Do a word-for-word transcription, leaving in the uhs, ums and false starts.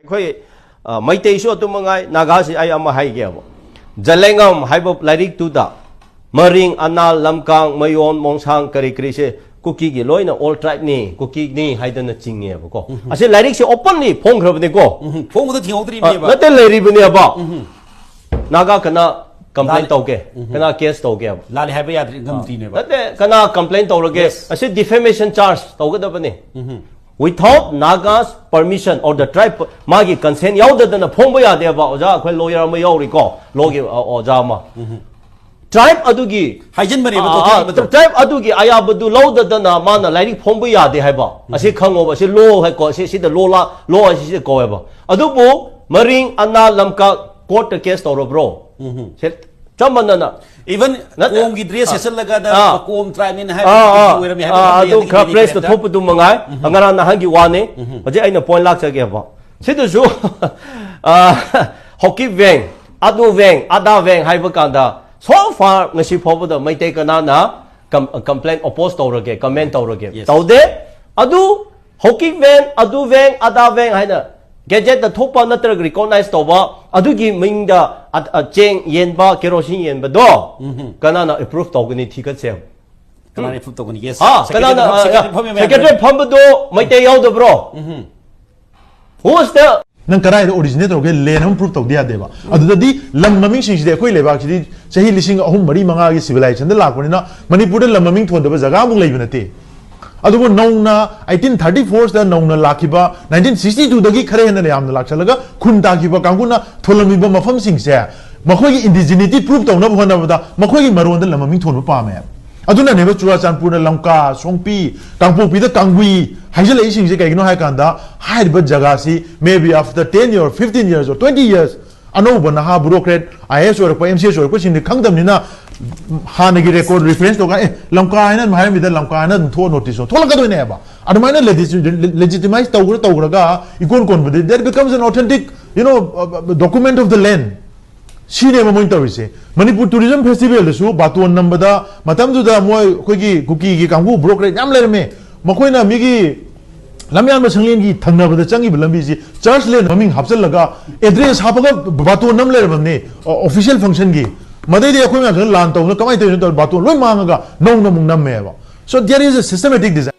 ꯑꯩꯈꯣꯏ ꯑ, ꯃꯩꯇꯩꯁꯨ ꯑꯗꯨ ꯃꯉꯥꯏ, ꯅꯥꯒꯥꯁꯤ ꯑꯩ ꯑꯃ ꯍꯥꯏꯒꯦꯕ꯫ ꯖꯂꯦꯡꯉꯝ ꯍꯥꯏꯕ ꯂꯥꯏꯔꯤꯛꯇꯨꯗ ꯃꯔꯤꯡ, ꯑꯅꯥꯜ, ꯂꯝꯀꯥꯡ, ꯃꯌꯣꯟ, ꯃꯣꯡꯁꯥꯡ, ꯀꯔꯤ ꯀꯔꯤꯁꯦ ꯀꯨꯀꯤꯒꯤ ꯂꯣꯏꯅ all tribeꯅꯤ, ꯀꯨꯀꯤꯅꯤ ꯍꯥꯏꯗꯅ ꯆꯤꯡꯉꯦꯕꯀꯣ꯫ ꯑꯁꯤ ꯂꯥꯏꯔꯤꯛꯁꯦ openly ꯐꯣꯡꯈ꯭ꯔꯕꯅꯤꯀꯣ꯫ ꯎꯝ, ꯐꯣꯡꯕꯗ ꯑ, ꯊꯤꯡꯍꯧꯗ꯭ꯔꯤꯕꯅꯦꯕ꯫ ꯅꯠꯇꯦ, ꯂꯩꯔꯤꯕꯅꯦꯕ꯫ ꯅꯥꯒꯥ ꯀꯅꯥ complain ꯂꯥꯜꯂꯦ꯫ ꯇꯧꯒꯦ? ꯀꯅꯥ case ꯇꯧꯒꯦꯕ? ꯂꯥꯜꯂꯦ ꯍꯥꯏꯕ ꯌꯥꯗ꯭ꯔꯤ, ꯉꯝꯗ꯭ꯔꯤꯅꯦꯕ꯫ ꯅꯠꯇꯦ, ꯀꯅꯥ complain ꯇꯧꯔꯒꯦ? Yes. ꯑꯁꯤ defamation charge ꯇꯧꯒꯗꯕꯅꯤ꯫ Without Naga's permission or the tribe, ꯃꯥꯒꯤ consent ꯌꯥꯎꯗꯗꯅ ꯐꯣꯡꯕ ꯌꯥꯗꯦꯕ꯫ ꯑꯣꯖꯥ, ꯑꯩꯈꯣꯏ lawyer ꯑꯃ ꯌꯥꯎꯔꯤꯀꯣ, lawꯒꯤ ꯑ, ꯑꯣꯖꯥ ꯑꯃ꯫ Tribe ꯑꯗꯨꯒꯤ ꯍꯥꯏꯖꯤꯟꯕꯅꯦꯕ ꯑ, ꯇꯣꯇꯦꯜ ꯑ, tribe ꯑꯗꯨꯒꯤ ꯑꯌꯥꯕꯗꯨ ꯂꯧꯗꯗꯅ ꯃꯥꯅ ꯂꯥꯏꯔꯤꯛ ꯐꯣꯡꯕ ꯌꯥꯗꯦ ꯍꯥꯏꯕ꯫ ꯑꯁꯤ ꯈꯪꯉꯣꯕ, ꯑꯁꯤ law ꯍꯥꯏꯀꯣ, ꯑꯁꯤ ꯁꯤꯗ law ꯂꯥ, law ꯑꯁꯤ ꯁꯤꯗ ꯀꯧꯋꯦꯕ꯫ ꯑꯗꯨꯕꯨ ꯃꯔꯤꯡ, ꯑꯅꯥ, ꯂꯝꯀꯥ courtꯇ case ꯇꯧꯔꯕ꯭ꯔꯣ? ꯁꯦ-, ꯆꯞ ꯃꯥꯟꯅꯅ꯫ Even ꯅꯠꯇꯦ꯫ ꯀꯣꯝꯒꯤ dress ꯁꯦꯠꯆꯜꯂꯒ ꯑꯥ꯫ ꯀꯣꯝ tribeꯅꯤꯅ ꯑꯥ, ꯑꯥ꯫ ꯑꯣꯏꯔꯝꯃꯤ ꯑꯥ, ꯑꯗꯨ ꯍꯥꯏꯕ ꯈꯔ pressꯇ ꯊꯣꯛꯄꯗꯨ ꯃꯉꯥꯏ꯫ ꯉꯔꯥꯡ ꯅꯍꯥꯟꯒꯤ ꯋꯥꯅꯤ꯫ ꯍꯧꯖꯤꯛ ꯑꯩꯅ point ꯂꯥꯛꯆꯒꯦꯕ꯫ ꯁꯤꯗꯁꯨ, ꯑꯥ, ꯍꯣꯀꯤ ꯕꯦꯡ, ꯑꯗꯨ ꯕꯦꯡ, ꯑꯗꯥ ꯕꯦꯡ ꯍꯥꯏꯕ ꯀꯥꯟꯗ so far ꯉꯁꯤ ꯐꯥꯎꯕꯗ ꯃꯩꯇꯩ ꯀꯅꯥꯅ com-, complain oppose ꯇꯧꯔꯒꯦ, comment ꯇꯧꯔꯒꯦ? Yes. ꯇꯧꯗꯦ꯫ ꯑꯗꯨ ꯍꯣꯀꯤ ꯕꯦꯡ, ꯑꯗꯨ ꯕꯦꯡ, ꯑꯗꯥ ꯕꯦꯡ ꯍꯥꯏꯅ gazetteꯗ ꯊꯣꯛꯄ ꯅꯠꯇ꯭ꯔꯒ recognize ꯇꯧꯕ ꯑꯗꯨꯒꯤ ꯃꯤꯡꯗ ꯑ-, ꯑ, ꯆꯦꯡ ꯌꯦꯟꯕ, ꯀꯦꯔꯣꯁꯤꯟ ꯌꯦꯟꯕꯗꯣ ꯀꯅꯥꯅ approve ꯇꯧꯒꯅꯤ? ꯊꯤꯒꯠꯁꯦ꯫ ꯀꯅꯥꯅ approve ꯇꯧꯒꯅꯤ? Yes. ꯍꯥ, Secretary ꯀꯅꯥꯅ, ꯐꯝ-, ꯑ, secretary ꯐꯝꯃꯤ ꯃꯌꯥꯝ secretary ꯐꯝꯕꯗꯣ Meitei ꯌꯥꯎꯗꯕ꯭ꯔꯣ? Who is the ꯅꯪ ꯀꯗꯥꯏꯗ originate ꯇꯧꯔꯒꯦ? Land ꯑꯃ prove ꯇꯧꯗ ꯌꯥꯗꯦꯕ꯫ ꯑꯗꯨꯗꯗꯤ ꯂꯝ ꯃꯃꯤꯡꯁꯤꯡꯁꯤꯗꯤ ꯑꯩꯈꯣꯏ ꯂꯩꯕꯥꯛꯁꯤꯗꯤ ꯆꯍꯤ ꯂꯤꯁꯤꯡ ꯑꯍꯨꯝ, ꯃꯔꯤ, ꯃꯉꯥꯒꯤ civilizationꯗ ꯂꯥꯛꯄꯅꯤꯅ ꯃꯅꯤꯄꯨꯔꯗ ꯂꯝ ꯃꯃꯤꯡ ꯊꯣꯟꯗꯕ ꯖꯒꯥ ꯑꯃꯨꯛ ꯂꯩꯕ ꯅꯠꯇꯦ꯫ ꯑꯗꯨꯕꯨ ꯅꯧꯅ eighteen thirty fourꯗ ꯅꯧꯅ ꯂꯥꯛꯈꯤꯕ nineteen sixty twoꯗꯒꯤ ꯈꯔ ꯍꯦꯟꯅ ꯌꯥꯝꯅ ꯂꯥꯛꯁꯜꯂꯒ ꯈꯨꯟ ꯇꯥꯈꯤꯕ ꯀꯥꯡꯕꯨꯅ ꯊꯣꯜꯂꯝꯃꯤꯕ ꯃꯐꯝꯁꯤꯡꯁꯦ ꯃꯈꯣꯏꯒꯤ indigeneity prove ꯇꯧꯅꯕ ꯍꯣꯠꯅꯕꯗ ꯃꯈꯣꯏꯒꯤ ꯃꯔꯣꯟꯗ ꯂꯝ ꯃꯃꯤꯡ ꯊꯣꯟꯕ ꯄꯥꯝꯃꯦ꯫ ꯑꯗꯨꯅꯅꯦꯕ ꯆꯨꯔꯥꯆꯥꯟꯄꯨꯔꯅ ꯂꯝꯀꯥ, ꯁꯣꯡꯄꯤ, ꯀꯥꯡꯄꯣꯛꯄꯤꯗ ꯀꯥꯡꯒꯨꯏ ꯍꯥꯏꯖꯜꯂꯛꯏꯁꯤꯡꯁꯦ꯫ ꯀꯩꯒꯤꯅꯣ ꯍꯥꯏ ꯀꯥꯟꯗ ꯍꯥꯏꯔꯤꯕ ꯖꯒꯥꯁꯤ maybe after ten years, fifteen years or twenty years ꯑꯅꯧꯕ ꯅꯍꯥ bureaucrat, IAS ꯑꯣꯏꯔꯛꯄ, MCS ꯑꯣꯏꯔꯛꯄꯁꯤꯡꯗꯤ ꯈꯪꯗꯕꯅꯤꯅ ꯍꯥꯟꯅꯒꯤ record reference ꯇꯧꯔꯒ, "ꯑꯦ, ꯂꯝꯀꯥ ꯍꯥꯏꯅ ꯑꯗꯨꯝ ꯍꯥꯏꯔꯝꯃꯤꯗ, ꯂꯝꯀꯥ ꯍꯥꯏꯅ ꯑꯗꯨꯝ ꯊꯣꯛꯑ notice ꯊꯣꯛꯂꯛꯀꯗꯣꯏꯅꯦꯕ"꯫ ꯑꯗꯨꯃꯥꯏꯅ legitimize ꯇꯧꯈ꯭ꯔ ꯇꯧꯈ꯭ꯔꯒ ꯏꯀꯣꯟ ꯀꯣꯟꯕꯗꯤ that becomes an authentic, you know, document of the land꯫ ꯁꯤꯅꯦꯕ ꯃꯣꯏꯅ ꯇꯧꯔꯤꯁꯦ꯫ ꯃꯅꯤꯄꯨꯔ Tourism Festivalꯗꯁꯨ ꯕꯥꯇꯣꯟ ꯅꯝꯕꯗ ꯃꯇꯝꯗꯨꯗ ꯃꯣꯏ ꯑꯩꯈꯣꯏꯒꯤ ꯀꯨꯀꯤꯒꯤ ꯀꯥꯡꯕꯨ bureaucrat ꯌꯥꯝ ꯂꯩꯔꯝꯃꯦ꯫ ꯃꯈꯣꯏꯅ ꯃꯤꯒꯤ ꯂꯝꯌꯥꯟꯕ ꯁꯪꯂꯦꯟꯒꯤ ꯊꯪꯅꯕꯗ ꯆꯪꯉꯤꯕ ꯂꯝꯕꯤꯁꯤ church lane ꯃꯃꯤꯡ ꯍꯥꯞꯆꯤꯜꯂꯒ address ꯍꯥꯞꯄꯒ ꯕꯥꯇꯣꯟ ꯑꯃ ꯂꯩꯔꯕꯅꯤ, official function ꯒꯤ꯫ ꯃꯗꯩꯗꯤ ꯑꯩꯈꯣꯏ ꯃꯌꯥꯝꯁꯤꯅ ꯂꯥꯟ ꯇꯧꯗꯅ ꯀꯃꯥꯏꯅ ꯇꯧꯔꯤꯅꯣ ꯇꯧꯔ ꯕꯥꯇꯣꯟ ꯂꯣꯏ ꯃꯥꯡꯉꯒ ꯅꯧꯅ ꯑꯃꯨꯛ ꯅꯝꯃꯦꯕ꯫ So there is a systematic design.